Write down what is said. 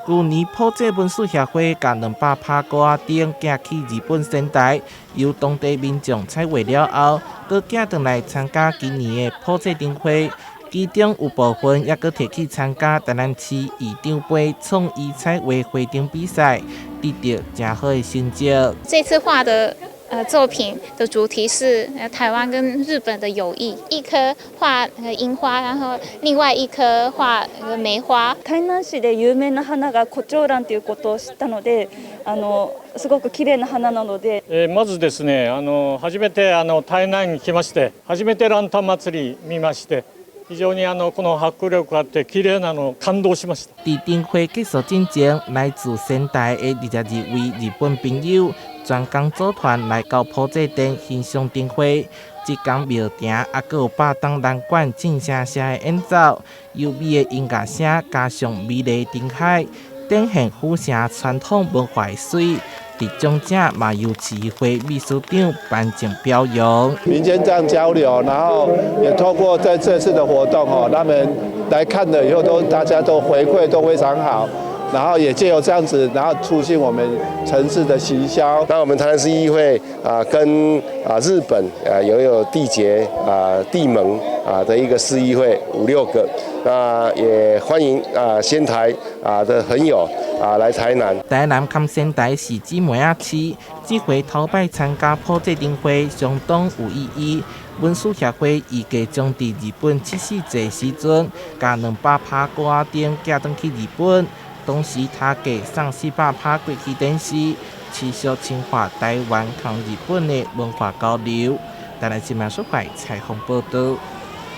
舊年埔仔文史協會共200拍鼓仔燈寄去日本仙台，由當地民眾彩畫了後，閣寄轉來參加今年的埔仔燈會。其中有部分猶閣提去參加台南市議長盃創意彩畫花燈比賽，得到誠好的成績。這次畫的作品的主題是台灣跟日本的友誼，一顆畫櫻花，然後另外一顆畫梅花。台南市で有名な花が胡蝶蘭ということを知ったので、すごく綺麗な花なので。まずですね、初めて台南に来まして、初めてランタン祭り見まして。非常にこの迫力あって綺麗なの感動しました。佇燈會結束進前，來自仙台的22位日本朋友，專工組團來到埔仔鎮欣賞燈會。這工廟埕猶閣有百當南管靜聲聲的演奏，優美的音樂聲加上美麗燈海，展現府城傳統文化的媠。得獎者嘛由市議會秘書長頒贈表揚。民間這樣交流，然後也透過在這次的活動哦，他們來看了以後都大家都回饋都非常好，然後也借由這樣子，然後促進我們城市的行銷。那我們台南市議會啊，跟日本啊有締結締盟的一個市議會五六個，那也歡迎仙台的朋友來台南。台南佮仙台是姊妹仔市，這回頭擺參加埔仔燈會相當有意義。文史協會預計將佇日本七夕節時陣，共200拍鼓仔燈寄轉去日本，同時他給送400拍過去展示，持續深化台灣佮日本的文化交流。台南新聞採訪報導。